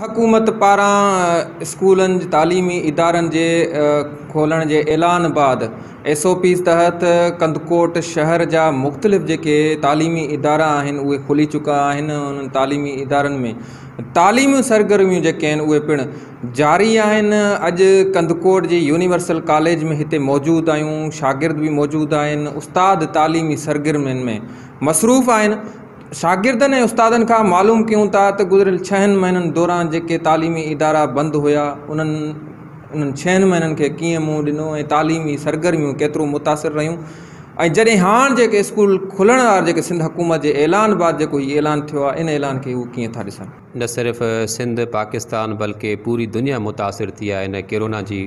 حڪومت پاران اسڪولن تعليمي ادارن جي کولڻ جي اعلان بعد ايس او پيز تحت ڪنڌڪوٽ شهر جا مختلف جيڪي تعليمي ادارا آهن اهي کلي چڪا آهن انهن تعليمي ادارن ۾ تعليمي سرگرميون جيڪي آهن اهي پڻ جاري آهن اڄ ڪنڌڪوٽ جي يونيورسل ڪاليج ۾ هتي موجود آهيون شاگرد به موجود آهن استاد تعليمي سرگرمين ۾ مصروف آهن شاگردن ۽ استادن کان معلوم ڪيون ٿا ته گذريل ڇهن مهينن دوران جيڪي تعليمي ادارا بند هيا انهن انهن ڇهن مهينن کي ڪيئن منهن ڏنو ۽ تعليمي سرگرميون ڪيترو متاثر رهيون ۽ جڏهن هاڻ جيڪي اسڪول کلڻ وارا جيڪي سنڌ حڪومت جي اعلان بعد جيڪو هي اعلان ٿيو آهي ان اعلان کي هو ڪيئن ٿا ڏسن. نه صرف سنڌ پاڪستان بلڪه پوري دنيا متاثر ٿي آهي هن ڪرونا جي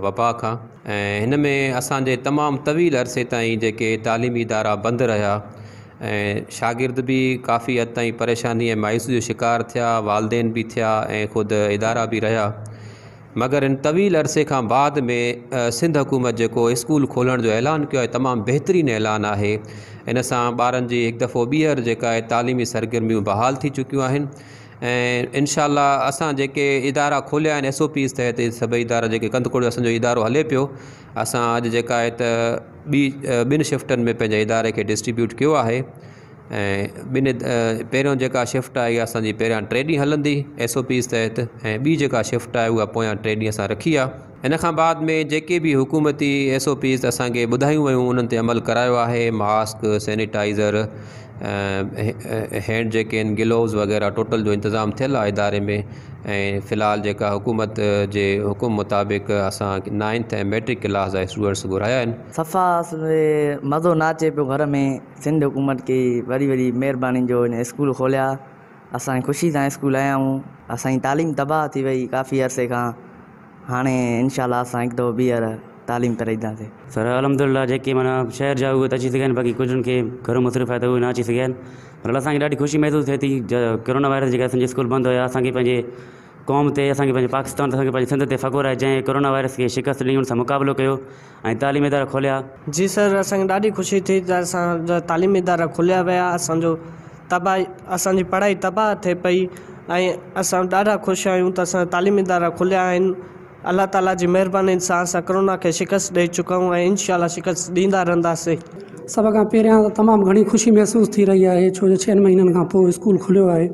وبا کان ۽ هن ۾ اسان جي تمام طويل عرصي تائين جيڪي تعليمي ادارا بند رهيا ۽ شاگرد به ڪافي حد تائين پريشاني ۽ مايوسي جو شڪار ٿيا والدين به ٿيا ۽ خود ادارا به رهيا مگر ان طويل عرصي کان بعد ۾ سنڌ حڪومت جيڪو اسڪول کولڻ جو اعلان ڪيو آهي تمام بهترين اعلان آهي ان سان ٻارن جي هڪ دفعو ٻيهر جيڪا آهي تعليمي سرگرميون بحال ٿي چڪيون آهن ۽ انشاء الله اسان جيڪي ادارا کوليا آهن ايس او پيز تحت سڀئي ادارا جيڪي ڪنڌڪوٽ جو اسانجو ادارو هلي پيو اسان اڄ جيڪا آهي ته ٻي ٻن شفٽن ۾ پنهنجي اداري کي ڊسٽريبيوٽ ڪيو آهي ۽ ٻن پهريون جيڪا شفٽ آهي اها اسان جي پهريان ٽي ڏينهن هلندي ايس او پيز تحت ۽ ٻي جيڪا شفٽ آهي اها پويان ٽي ڏينهن اسان رکي آهي ان کان بعد ۾ جيڪي به حڪومتي ايس او پيز اسان کي ٻڌايون ويون انهن تي عمل ڪرايو آهي ماسڪ سينيٽائزر هينڊ جيڪي آهن گلوز وغيره ٽوٽل جو انتظام ٿيل آهي اداري ۾ ۽ في الحال جيڪا حڪومت جي حڪم مطابق اسان نائنٿ ۽ ميٽرڪ ڪلاس جا اسٽوڊنٽس گهرايا آهن. صفا مزو نه اچي پيو گهر ۾ سنڌ حڪومت کي وڏي وڏي مهرباني جو هن اسڪول کوليا اسان خوشي سان اسڪول آيا آهيون اسان جي تعليم تباهه ٿي وئي ڪافي عرصي کان هاڻي انشاء الله اسان هڪ دفعو ٻيهر تعليم ڪري اينداسين. سر الحمدلله جيڪي معنيٰ شهر جا اهي ته اچي سگهيا آهن باقي ڪجهن کي گهرو مصروف آهي ته اهي نه اچي سگهيا آهن پر اسان کي ڏاڍي خوشي محسوس ٿئي ٿي ڪرونا وائرس جي ڪري اسان جا اسڪول بند هيا اسان کي پنهنجي قوم تي اسان کي پنهنجي پاڪستان تي اسان کي پنهنجي سنڌ تي فخر آهي جنهن ڪرونا وائرس کي شڪست ڏني ان سان مقابلو ڪيو ۽ تعليمي ادارا کوليا. جي سر اسان کي ڏاڍي خوشي ٿي ته اسان جا تعليمي ادارا کوليا ويا اسان جو تباهي اسان جي پڙهائي تباهه ٿئي پئي ۽ اسان ڏاڍا خوش آهيون ته اسان جا تعليمي ادارا کليا آهن الله تعالي جي مهرباني سان اسان ڪرونا کي شڪست ڏئي چڪا آهيون ۽ انشاء الله شڪست ڏيندا رهنداسين. سڀ کان پهريان ته تمام گهڻي خوشي محسوس ٿي رهي آهي ڇو جو ڇهن مهينن کان پوء اسڪول کليو آهي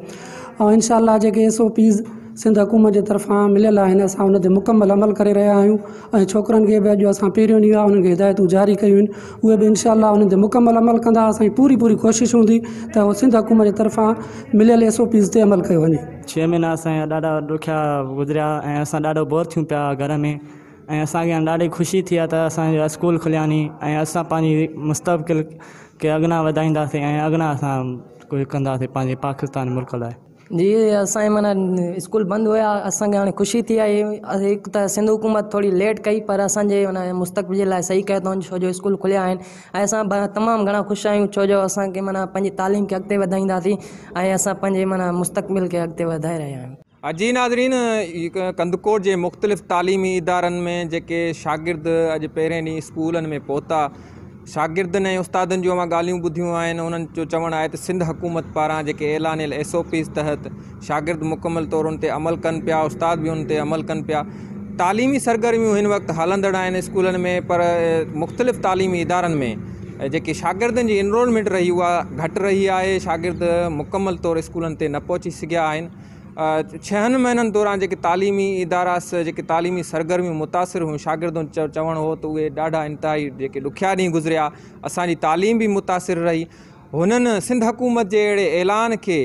۽ انشاء الله جيڪي ايس او پيز سنڌ حڪومت جي طرفان مليل آهن اسان ان تي مڪمل عمل ڪري رهيا آهيون ۽ ڇوڪرن کي به اڄ اسان پهريون ڏينهن آهي انهن کي هدايتون جاري ڪيون آهن اهي به انشاء الله انهن تي مڪمل عمل ڪندا اسان جي پوري پوري ڪوشش هوندي ته سنڌ حڪومت جي طرفان مليل ايس او پيز تي عمل ڪيو وڃي. ڇهه مهينا اسان جا ڏاڍا ڏکيا گذريا ۽ اسان ڏاڍو بور ٿيون پيا گهر ۾ ۽ اسان کي هاڻي ڏاڍي خوشي ٿي آهي ته اسان جا اسڪول کليا ني ۽ اسان پنهنجي مستقبل کي اڳنا وڌائينداسين ۽ اڳنا اسان ڪجهه ڪنداسين پنهنجي پاڪستان ملڪ لاء. جي اسان جي معنيٰ اسڪول بند هيا اسان کي هاڻي خوشي ٿي آهي هڪ ته سنڌ حڪومت ٿوري ليٽ ڪئي پر اسان جي معنيٰ مستقبل جي لاء صحيح ڪيو اٿئون ڇو جو اسڪول کليا آهن ۽ اسان تمام گهڻا خوش آهيون ڇو جو اسان کي معنيٰ پنهنجي تعليم کي اڳتي وڌائينداسين ۽ اسان پنهنجي معنيٰ مستقبل کي اڳتي وڌائي رهيا آهيون. جي ناظرين ڪنڌڪوٽ جي مختلف تعليمي ادارن ۾ جيڪي شاگرد اڄ پهرين ڏينهن اسڪولن ۾ پهتا شاگردن ۽ استادن جون اوهان ڳالهيون ٻڌيون آهن انهن جو چوڻ آهي ته سنڌ حڪومت پاران جيڪي اعلانيل ايس او پيز تحت شاگرد مڪمل طور ان تي عمل ڪن پيا استاد به ان تي عمل ڪن پيا تعليمي سرگرميون هن وقت هلندڙ آهن اسڪولن ۾ پر مختلف تعليمي ادارن ۾ جيڪي شاگردن جي انرولمينٽ رهي اها گهٽ رهي آهي شاگرد مڪمل طور اسڪولن تي نه پهچي سگهيا آهن ڇهن مهينن دوران جيڪي تعليمي ادارا جيڪي تعليمي سرگرميون متاثر هيون شاگردن جو چوڻ هو ته اهي ڏاڍا انتهائي جيڪي ڏکيا ڏينهن گذريا اسان جي تعليم به متاثر رهي هنن سنڌ حڪومت جي اهڙي اعلان کي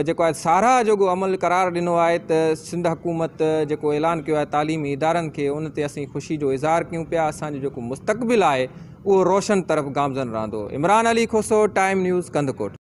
جيڪو آهي ساراهه جوڳو عمل قرار ڏنو آهي ته سنڌ حڪومت جيڪو اعلان ڪيو آهي تعليمي ادارن کي ان تي اسين خوشي جو اظهار ڪيون پيا اسان جو جيڪو مستقبل آهي اهو روشن طرف گامزن رهندو عمران علي کوسو ٽائيم نيوز ڪنڌڪوٽ.